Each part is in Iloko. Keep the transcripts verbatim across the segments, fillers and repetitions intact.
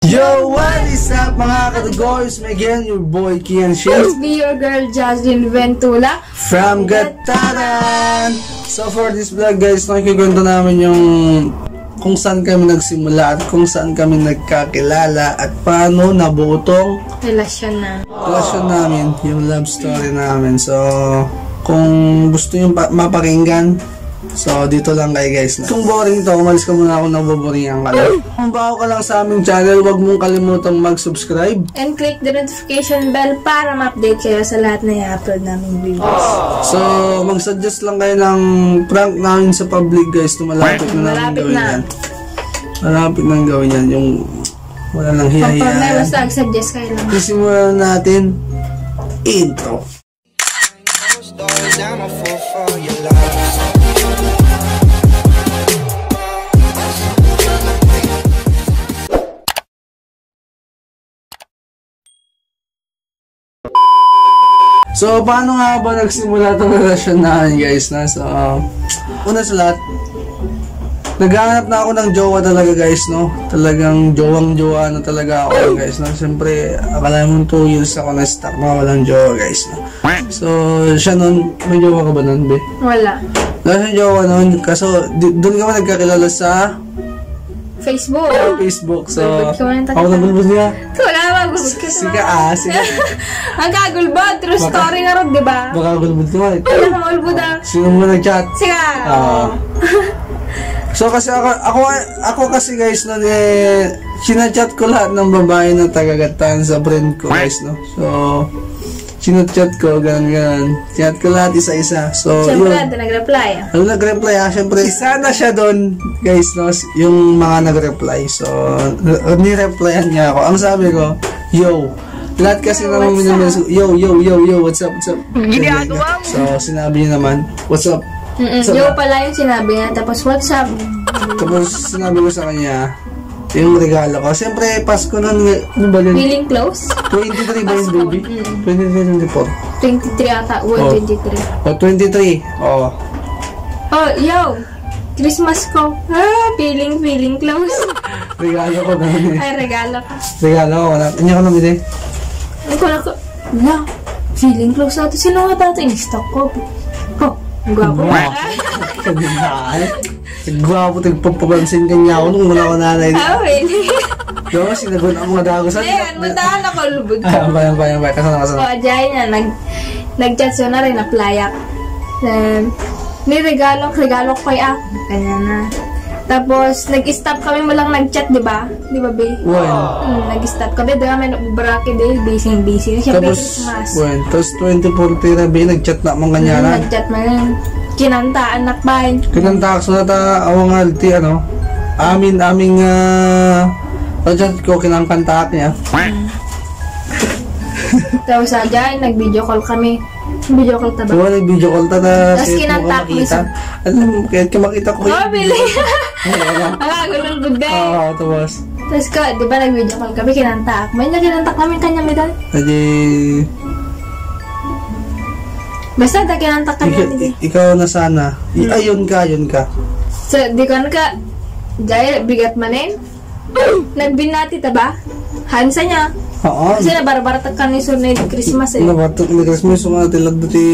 Yo, what is up, mga katagor? It's me again, your boy Kian Shins. It's me, your girl Jasmine Ventula. From Gataran. So for this vlog, guys, no, ikukwento namin yung kung saan kami nagsimula at kung saan kami nagkakilala at paano nabuo tong Relasyon na. relasyon namin, yung love story namin. So kung gusto yung pa- mapakinggan, so dito lang kayo, guys. Kung boring to, umalis ka muna kung naboboringan ka lang. Kung bago ka lang sa aming channel, huwag mong kalimutang mag-subscribe. And click the notification bell para ma-update kayo sa lahat na i-upload naming videos. So, mag-suggest lang kayo ng prank namin sa public, guys. Malapit na namin Malapit gawin na. yan. Malapit nang gawin yan. Yung wala nang hiya-hiya. Pag may basta, suggest kayo lang. Simulan natin. Intro. So, paano nga ba nagsimula itong relasyon namin, guys, na? So, una sa lahat, naghahanap na ako ng jowa talaga, guys, no? Talagang jowang-jowa na talaga ako, guys, no? Siyempre, akala mo two years ako na-stuck na walang jowa, guys, no? So, siya nun, may jowa ka ba nun, be? Wala. Wala siyang jowa nun, kaso, di, doon kami nagkakilala sa Facebook. Facebook. So, Gulbot ka man. Ako nagulbot niya. Wala, magulbot ka Sige, naman. ah, sige. Ang kagulbot, true Baka- story na ron, di ba? Baka gulbot ka man. Wala ka maulbot, ah. Sino mo nag-chat? Sige. Ah. So, kasi ako, ako, ako kasi, guys, nun, eh, chinachat ko lahat ng babae na taga-Gataran sa friend ko, guys, no? So, chinachat ko, ganun, ganun. Chat ko lahat isa-isa. So, Siyempre, yun. ito nag-reply. Ano nag-reply, ah? Siyempre, isa na siya doon, guys, no? Yung mga nag-reply. So, n- ni-replyan niya ako. Ang sabi ko, "Yo." Lahat kasi Yo, ng what's minamessage, up? "Yo, yo, yo, yo, what's up, what's up?" Ginagawa Ganyan. mo. So, sinabi niya naman, "What's up?" Mm-mm. What's up, Yo ah? pala yung sinabi niya. Tapos, "What's up?" Tapos, sinabi ko sa kanya, yung regalo ko. Siyempre, Pasko nun, nga- ano ba yun? Feeling close? Twenty-three ba yun, Pasko. baby? Mm. Twenty-three, twenty-four. Twenty-three ata. Uy, Oh. twenty-three. O, twenty-three. Oh. Oh, yo! Christmas ko. Ah, feeling, feeling close. Regalo ko na yun eh. Ay, regalo ko. Regalo ko, wala. Hindi ko nabili. Ang kulang ko, wala. Feeling close na to. Sino nga ba ito? In-stalk ko. Oh, ang gwapo. Wow. Sabi na, eh. Gwapo, tigpapapansin ka niya ako nung wala ko nanay. Ah, really? Di ba, sinagot ang mga dagusan? Ayan, madahan ako, lubog. Ah, bayang, bayang, bayang. Kasama, kasama. O, ajay na, nag-, nag-chat siya na rin, naplayak. Then, ni regalo, regalo ko kay ah. Kanya na. Tapos, nag-stop kami mo lang nag-chat, di ba? Di ba, be? When? Hmm, nag-stop kami. Di ba, may nagbabaraki, di? Busy, busy. Siyempre, Tapos, Christmas. when? Tapos, twenty-four tira, be, nag-chat na man kanya Hmm, na. nag-chat man yun. Kinantaan na pa yun. Kinanta ko sa ta, awang alti, ano? Amin, aming, ah, nag-chat ko, kinangkantaak niya. Hmm. Tapos, ah, dyan, nag-video call kami. Video call ta ba? Oo, nag-video call ta na Tas safe mo kinanta ka ko makita. minsan. Alam mo, kahit ka makita ko Oh, yun. pili. Oo. Ang agulol, good day. Oo, tapos? Tas ka, di ba nag-video call kami, kinanta ako. May na kinanta kami kanya, may dal. Adi, Basta, da kinanta kanya, ika-, di ba? i-, ikaw na sana. I-, Hmm. ayun ka, ayun ka. So, di ko na ka, dahil bigat manen. Nagbinati ta ba? Hansa niya. Oo. Kasi nabarabartak ka ni Sir na yung Christmas eh. Nabartak ni Christmas, yung mga tilad dati,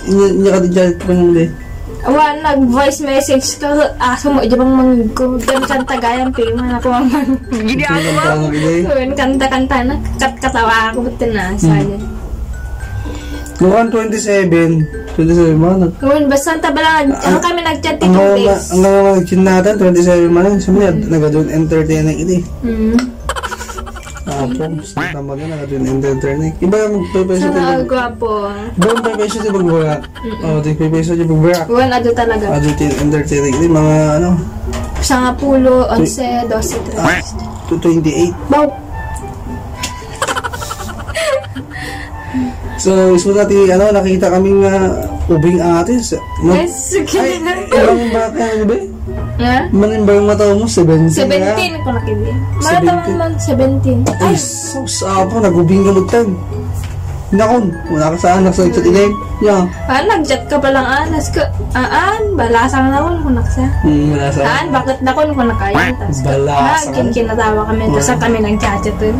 inya, inya ka di dyan, ito yung di. Awa, nag-voice message ka, aso mo, di bang mang-, kung kan, kan tagayan, pero man ako ang mang-, Hindi ako, Kanta ka, di? Yun, kanta-kanta na, kat-, katawa ako, ba't na, Hmm. sabi. Mukhang twenty-seven. Twenty-seven ba? Nag- Yun, basta ang tabala, Ah, ano kami nag-chat ang titong hawak na, days. Ang hawak na chin natin, twenty-seven man. Sabi niya, Mm. nag-adult entertaining ini. Mm. Apo, sa tama ka, nag-adult entertaining. Iba yung magpe-face Sana shooting. all gwapo. Iba yung magpe-face shooting pag wala. Mm-mm. Oh, di magpe-face shooting pag wala. Yun, ado talaga. Adult entertaining. Ini mga ano. Sangapulo, Tw- onse, dose, tres. Tw-, twenty-eight. Wow. So, isu dati, ano, nakita kaming, ah, ubing ate sa, no? Yes, sige. Ay, ibang baka, ano ba? Ha? Manimba yung mata mo, seventeen na. Seventeen ko nakibin. Seventeen. Mata man, seventeen. Ay, Ay, sus, apo, nagubing ka magtan. Nakon, wala ka sa anak sa Hmm. ilayin. Yeah. Ah, nag-chat ka pa lang, ah, tas ka, ah, ah, balasang na kun, kunak siya. Hmm, balasang. Ah, bakit na kun, kunak kayo, tas ka, Balasang. Ah, kin-, kinatawa kami, tas Oo. kami nag-chat-chat, eh.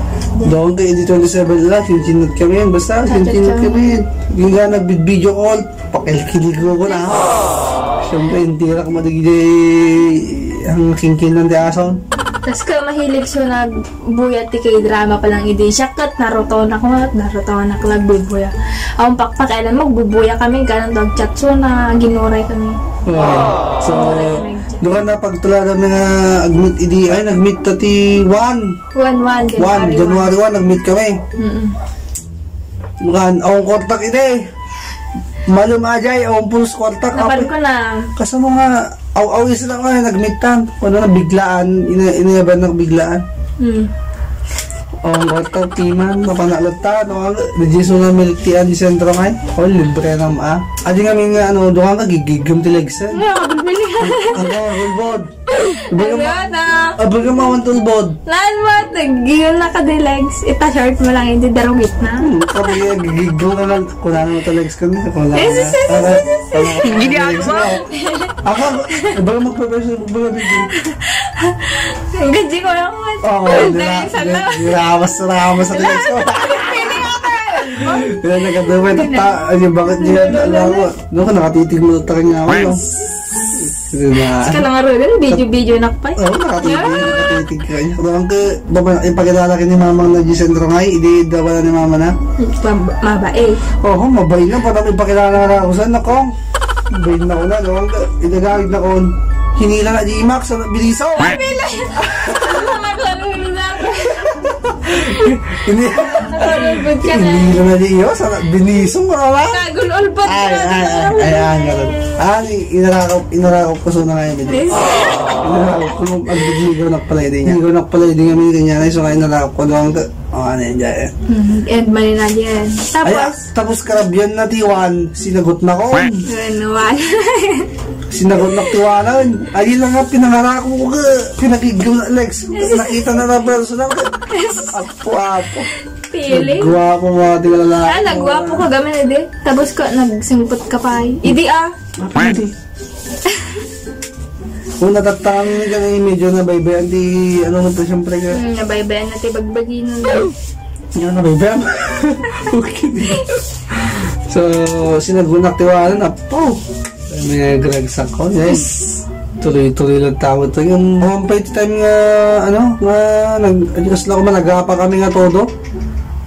Doon kay, hindi twenty-seven lang, kinchinot kami yan, basta, Chat-chat kinchinot kami. kami. Yung nga, nag-video call, pakilkilig ko na. Siyempre, hindi lang madigay ang kingkinan di aso. Tas ka mahilig siya nag-, buya ti K-drama pa lang idi. Siya ket Naruto na ko, Naruto na ko nagbubuya. Ang pakpakialam mo, bubuya kami, ganun daw chat so na ginuray kami. Wow. So, Ginuray kami. Doon na pagtularan na nga agmit idi, ay, nagmit ta ti one. One, one, One, January January one. one, nagmit kami. Mm-mm. Bukan, ang kwartak idi. Malum ajay, ang pulos kwartak. Napan Apit. ko na. Kasano nga, aw-aw, isa lang nga, nagmitan. Ano na, biglaan, ina-, inayaban na biglaan. Hmm. Ang kwarta, piman, mapanalata, no? Ang, di Jesu na militian di sentro nga, eh. Oh, libre na, ah. Adi nga, may nga, ano, doon ka, gigigam ti legs, eh. Nga, kabulbuli. Ang, ang, ang, bulbod. Ano na? Abang ka, mawan tulbod. Lan mo, nag-, yun na ka di legs. Ita short mo lang, hindi darugit na. Hmm, kapag yung gigigam ka lang, kulangan mo ta legs kami, kulangan Yes, yes, yes, yes, yes, yes. Hindi ako. Ako, iba lang magpa-pressure, iba lang video. Ang gaji ko lang. Oo, Ang di na, galing sa di, tao. di na, mas, na, mas sa Wala. legs ko. Feeling ako. Yan, nagkadumay, Hindi na. tata, ay, yung bakit niya, Hindi na. alam mo, doon ka nakatitig mo, takin nga ako, no? Di ba? Sa ka lang nga rin, video-video na pa. Oo, nakatitig, Yeah. nakatitig ka. Doon ka, doon ka, ipakilala ka ni mamang na di sentro nga, hindi daw wala ni mama na. Mab-, mabait. Oo, mabait na, para ipakilala na ako sa, nako. Bain na ko na, doon ka, idagagid na ko. Hinila na di Max, sa Biliso. Ay, Bilay! Ang mga kalulunod. Hindi. Nagululbod ka na. Hindi na na di iyo, sa Biliso, wala. Nagululbod ka Ay, na. ay, ay, ay, ay, ganun. Ah, ni-, inarakop, inarakop ko, so na ngayon, hindi. Yes. Inarakop ko, nung pagbibigaw na pala, hindi niya. Bigaw na pala, hindi nga, may ganyan, ay, so nga, inarakop ko, doon ka, oh, ano yun, dyan. Hmm, and mali na yan. Ay, Tapos, ah, tapos karabian na ti Juan, sinagot na ko. Ano, wala. Sinagot na ti Juanan. Ay, lang nga, pinangarako ko ka. Pinakigil na, Lex. Nakita na na personal ka. Apo, apo. Feeling. Nagwapo mo, ate, lalaki. Ah, nagwapo ka, gamin, edi. Tapos ka, nagsingpot ka pa, eh. Idi, ah. Apo, ate. Kung natatangin ka na, medyo nabaybayan ti, ano, siyempre, siyempre ka. Hmm, nabaybayan na ti bagbagi nun. Yan, nabaybayan. Okay. So, sinagunak ti Juanan, apo. May nagragsak ko, guys. Tuloy-tuloy lang tawag to. Yung home fight time nga, ano, nga, nag-, ano, kasi ako, managapa kami nga todo.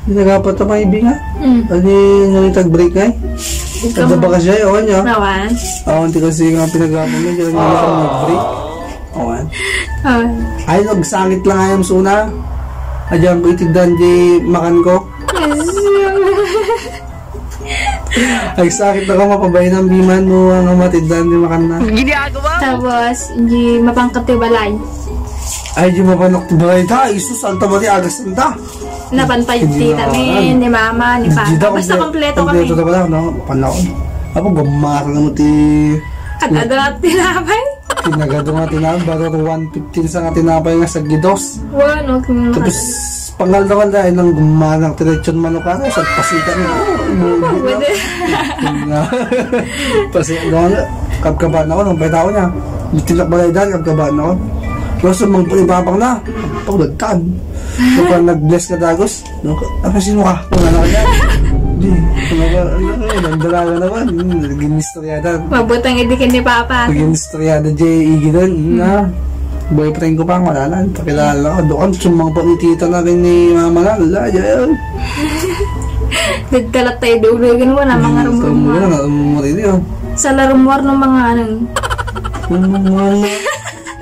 Nagapa to, may ibi nga. Mm. Ano yung nangitag break nga eh? Ikaw Kada mo. Baka siya, yun, yun. Nawan? Oo, hindi kasi nga pinagapa mo, yun, yung nag-break. Awan. Ah. Ay, nagsangit lang ayam suna. Ayan ko itigdan di makan ko. Yes. Ay, sakit na ka, mapabain ang biman mo, ang matid na, di makan na. Ginagawa mo. Tapos, di mapangkat ti balay. Ay, di mapanak ti balay ta. Isus, ang tabati, agas na ta. Napantay Hindi ti na, tamin, ano. ni mama, ni Di papa. daw Basta komple-, kompleto kami. kompleto na pala, no? Panahon. Apo, gamasa na mo ti At adat tinapay. Tinagado nga tinapay, bago to one fifteen sa nga tinapay nga sa gidos. Wano, kung Tapos, pangal-dangal dahil nang gumanang tiretsyon manok ano, sa pasitan mo. Pwede. Pasi, doon, kabkaban ako, nung pwede ako niya. Bitin na balay dahil, kabkaban ako. Pero sa mga pulibabang na, pagdagtan. Kapag nag-bless ka dagos, no? Ano, sino ka? Ano ka niya? Di, ano ka, ano ka, nandala ka naman. Hmm, naging istorya na. Mabutang idi ken ni Papa. Naging istorya na, J E, ganun, Hmm. na. Boyfriend ko pa, wala na. Pakilala ko. Doon, sumangpot ni tita na rin ni mama na. Wala, yan. Nagkalat tayo, di ulo, ganun, wala, mga Hmm, rumor so, mo. wala, rumor, hindi, oh. Sa larumor ng mga, ano. Ano, mga,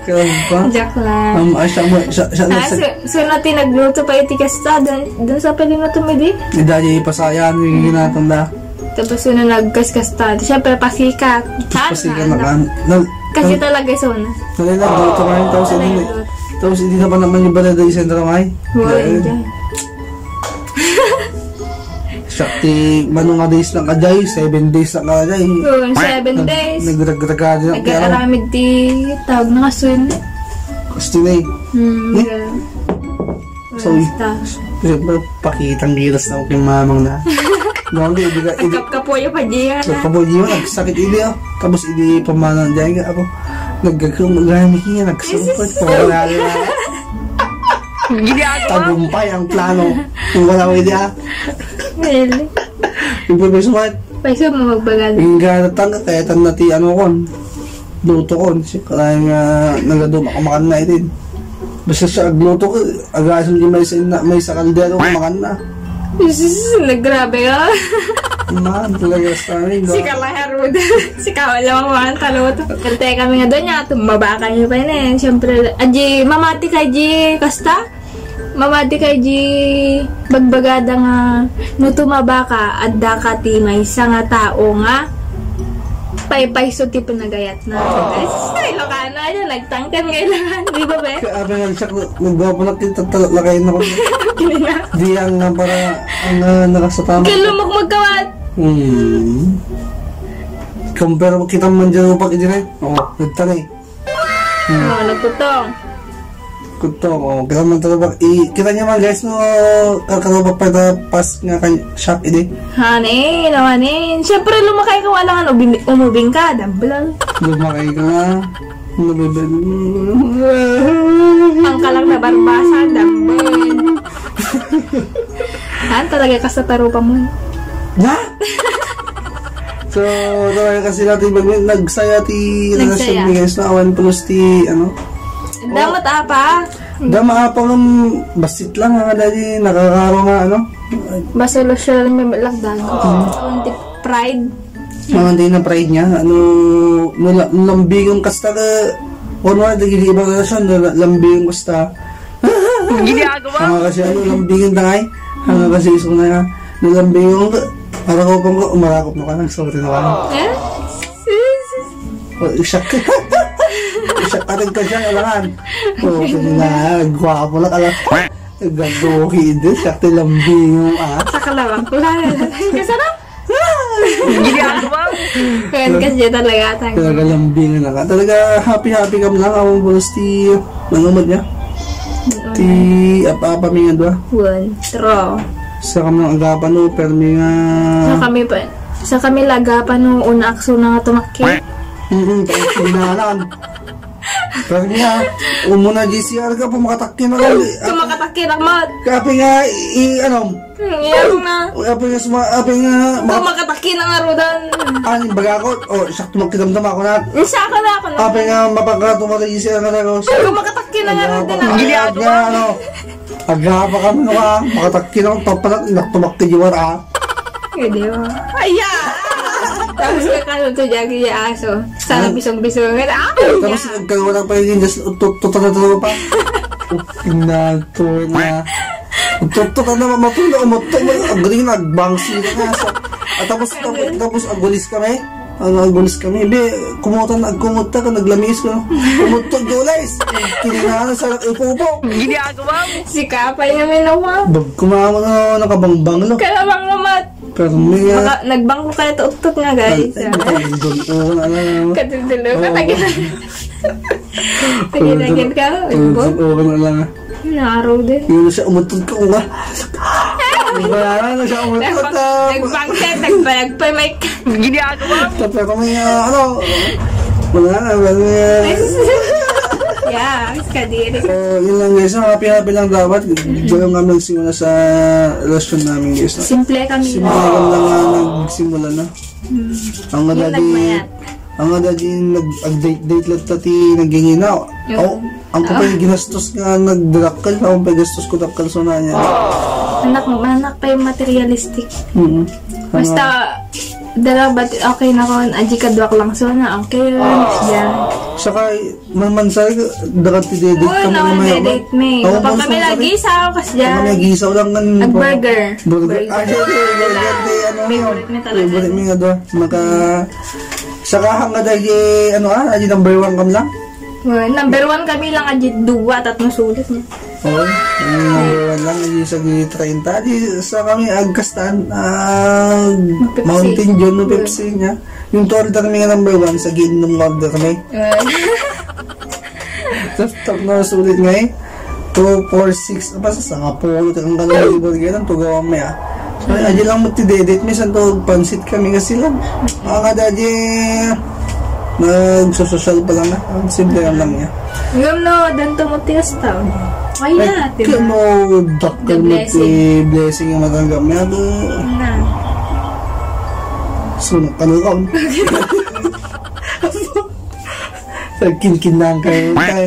Kaya ba? Joke lang. Um, ah, siya mo, siya, siya, Ah, siya, so, so na ti nagluto pa iti kasta, dun, dun sa pwede mo tumidi? Dahil ipasaya, ano yung ginatanda? Tapos so na nagkaskasta, siyempre pasikat. Pasikat na kan. Kasi talaga so na. Nalala, daw ito ngayon, tapos Ano hindi, yung luto? tapos hindi na pa naman yung balay dahil sentro nga eh. Wala Dahil, yun dyan. Sakti, mano nga days lang ka, Jay? Seven days lang ka, Jay. Oo, seven Nag-, days. nagragraga din ang pera. Nag-aaramid ti tawag na kasun. Gusto na eh. Hmm, Eh? yeah. So, Basta. siyempre, pakitang gilas na ako kay mamang na. Gawang di, di ka, di. Agkapkapoy pa diyan, ah. Agkapkapoy diyan, nagsakit idi, ah. Tapos idi pamanan diyan, ako, naggaga-, magayam ki nga, nagsumpot, pawala na. Ginagawa. Tagumpay ang plano. Kung wala ko idi, ah. Really? Yung pwede sumat. Pwede mo magbagal. Yung gadatang ka, kaya tan na ti, ano, kon. Luto ko, si kaya nga nagaduma ka makan na itin. Basta sa agluto ko, agasam di may sa, may sa kaldero ko makan na. Sus, nagrabe ka. Man, talaga, starring, Si ba? Kalaharo da. Si Kawala ang mga taluto. Kante kami nga doon niya, tumaba kami pa yun eh. Siyempre, aji, mamati ka, aji, kasta? Mamati kay di bagbagada nga no tumaba ka, adda ka ti maysa nga tao nga paypayso ti panagayat na. Ay, Ilocano, ayan, nagtangkan nga ilangan, di ba, be? Kaya abang ang siya, nagwapo na kita talak na kayo na ko. Kini na. Di ang nga para, ang, ah, nakasatama. Kalumok magkawat. Hmm. Compare mo kita man dyan, upak, iti na. Oo, nagtanay. Hmm. Oh, nagtutong. Kutong, oh, kita man talaga. I, kita niyo man, guys, no, kakarubak pa ta pas nga kay shop, idi. Honey, no, honey. Siyempre, lumakay ka, wala nga, ubing, umubing ka, dumbbell. Lumakay ka nga. Nabibig. Ang kalang na barbasa, dumbbell. Han, talaga ka sa tarupa mo. Na? So, talaga kasi natin, pag nagsaya ti Nagsaya. relasyon ni guys na awan plus ti, ano? Damat apa? Dama apa ng basit lang, nga dali, nakakaro nga, ano? Basta lo siya may lagdag. Ang ti pride. Mga di na pride niya, ano, nula-, nulambing yung kasta ka, ano, dagiti ibang relasyon, nula-, lambing yung kasta. Ginagawa? Hanga kasi, ano, lambing yung tangay. Hanga kasi, iso na nga, nulambing yung, arakop ang, umarakop na ka, nagsorry na ka. Eh? Oh, isak. Isak ka rin ka dyan, alangan. Oh, sige na, gwapo na ka lang. Gago, hindi. Sakto lambing yung, ah. Sa kalawang ko lang. Kasarap. Ginagawa. Kaya kasi talaga, tang- Talaga lambing na ka. Talaga happy-happy kam lang. Awang bulos ti, ano mo niya? Ti apa-apa mi nga dua. One, draw. Sa kam lang agapan, no? Permi nga Sa kami pa, sa kami lagapan, no? Una akso na nga tumakki. Mm-mm, tapos pinahanan. Pero niya, umuna G C R ka, pumakatakki na ka. Pumakatakki na, Mat. Kape nga, i-, ano? Hmm, yan na. Kape nga, suma-, kape nga, maka- Pumakatakki na nga, Rodan. Ah, yung baga ako, oh, sakto magkidamdam ako na. Siya ka na ako na. Kape nga, mapagka tumata G C R ka na, Ros. Pumakatakki na nga, Rodan. Hindi nga, ano, agapa ka mo ka, makatakki na, papanak, inak tumakki, Jiwar, ah. Pwede mo. Aya! Tapos ka kanon to, Jackie, ya aso. Sana Ah. bisong-bisong. Ah! Tapos nagkaroon ng pagiging just utut-, tutut-, tutut-, pa. Inato na. Utut-, tutut-, ano, mamatulog, umutut, ang galing, nagbangsi na nga. So, at tapos, tapos, tapos, agulis kami. Ano, agulis kami. Be, kumutan, agkumuta ka, naglamiis ko. Umutut, gulis. Kininahan sa ipupo. Ginagawa mo. Si Kapay naman nawa. Bag kumama na, nakabangbang, lo. Kalabang naman. Pero may, ah, Maka-, nagbangko kayo to uttot nga, guys. Ay, ay, ay, ay, oo, ano, ano. Katulog Oo. ka, tagin. Tagin-tagin ka, Tulog, uttot. oo, ano lang, ah. Naro din. Yun siya, umuttot ko, nga. Wala na siya, umuttot, Nagbang-, ah. nagbangko, nagbayag pa, may Ginagawa mo. Pero may, ah, ano, wala na, wala na. Yeah, kadiri. So, yun lang, guys. Happy-happy lang dapat. Diyan lang kami nagsimula sa relasyon namin, guys. Simple kami. Simple lang na nga nagsimula na. Hmm. Ang Yung madali, nagmayat. ang madali nag-, ag-date-date lang tati naging ina. Yung Oh, ang Oo. kapal ginastos nga nagdadakkel, ang pay gastos ko dakkel so na niya. Anak, anak pa yung materialistic. Mm. Basta, Ano? dala, but okay na ko, aji ka duwak lang so na, okay yun. Yeah. Saka, man, man sa, dagat ti date Uy, kami na may date me. Oo, Kapag man kami sa- lagi sa, kas dyan. Kami lagi sa, walang ngan- Ag burger. Burger. Burger. Ah, sige, sige, burger, di, ano, Favorite me talaga. Favorite me nga doon. Maka, saka hangga dahil, ano, ah, aji number one kam lang. Well, number one kami lang, aji duwa, tatlo sulit, no? Oo, yung number one lang, aji sa gi treinta. Aji sa kami, agkastan, ah, Pepsi. Mountain Dew, no, Pepsi niya. Yung order kami nga number one, sa giinom nga order kami. Well. Sa top na sulit nga eh. Two, four, six, apa sa sangapulo, takang kalang burger, ang tugawan mo, ah. Ay, adi lang mo ti date. Minsan to, pansit kami kasi lang. Ang nga, daddy, nagsososyal pa lang na. Ang simple lang niya. Ngam no, danto mo ti hasta. Ay, na, di ba? Kaya mo, dakkel mo ti blessing ang matanggap niya. Na. Sunod ka na lang. Pagkinkin lang kayo. Kaya,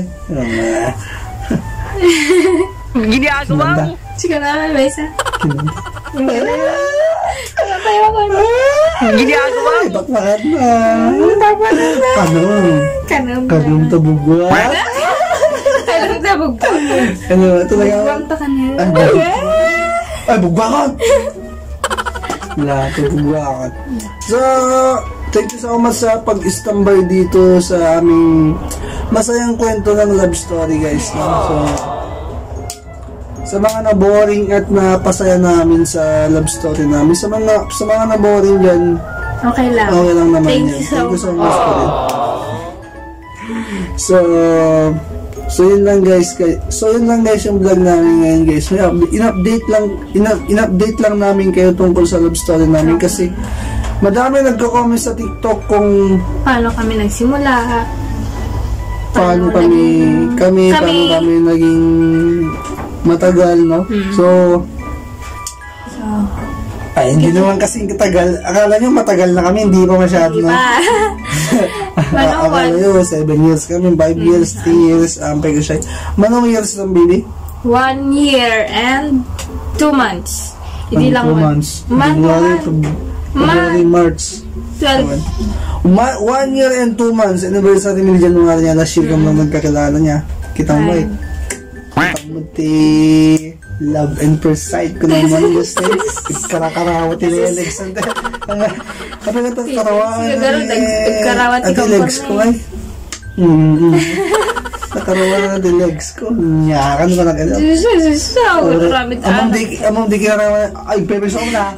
Ginagawa mo. Sige na, may isa. Ano tayo ko? Ginagawa mo. Bakit na? Tama na. Kanum. Kanum. Kanum tabugwa. Kanum tabugwa. Ano, ito na yan. Bugwang ta kanina. Ay, bugwa. Ay, bugwa ka. Wala, tabugwa ka. So, thank you so much sa pag-istambay dito sa aming masayang kwento ng love story, guys, no? So, sa mga na-boring at napasaya namin sa love story namin, sa mga, sa mga na-boring dyan, okay lang. Okay lang naman. Thank you so much. Thank you so much pa rin. So, so yun lang, guys. Kay, so yun lang, guys, yung vlog namin ngayon, guys. May up-, in-update lang, in-, in-update lang namin kayo tungkol sa love story namin kasi madami nagko-comment sa TikTok kung paano kami nagsimula, paano kami, kami, paano kami naging matagal, no? Mm. So, ay, hindi naman kasing katagal. Akala nyo matagal na kami, hindi pa masyado, no? Hindi pa. Akala nyo, seven years kami, five years, three years, ang pag-shy. Manong years ng baby? One year and two months. Hindi lang two months. January, Feb-, February, March. Twelve. One year and two months, anniversary ni January niya, last year kami lang nagkakilala niya. Kita mo ba eh? Kita mo ti Love and first sight ko naman, gusto. Karakarawa ti legs. Ano nga ito? Karawaan na ni Ate Legs ko, ay. Mm. Nakarawa na ti legs ko. Nyakan ko na ganun. Among di, among di kinarawan. Ay, pepe sa una.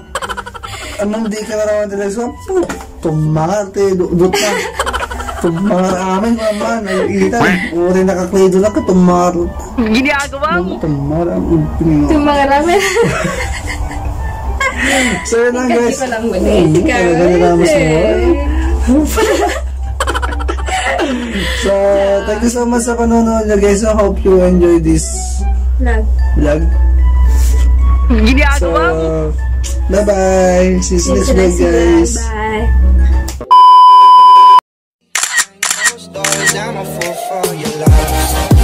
Among di kinarawan ti legs ko. Tumanga ti dutdut na. Tumanga amin, mama, naiitan. Uri nakaklido na ka, tumanga. Ginagawa mo? Tumanga ang umping. Tumanga ramen. So, yun lang, guys. Hindi ko lang muli. Hmm, talaga nila mas mura. So, thank you so much sa panonood nyo, guys. I hope you enjoy this vlog. Ginagawa mo? So, bye-bye. See you next vlog, guys. Bye. I'm a fool for your love.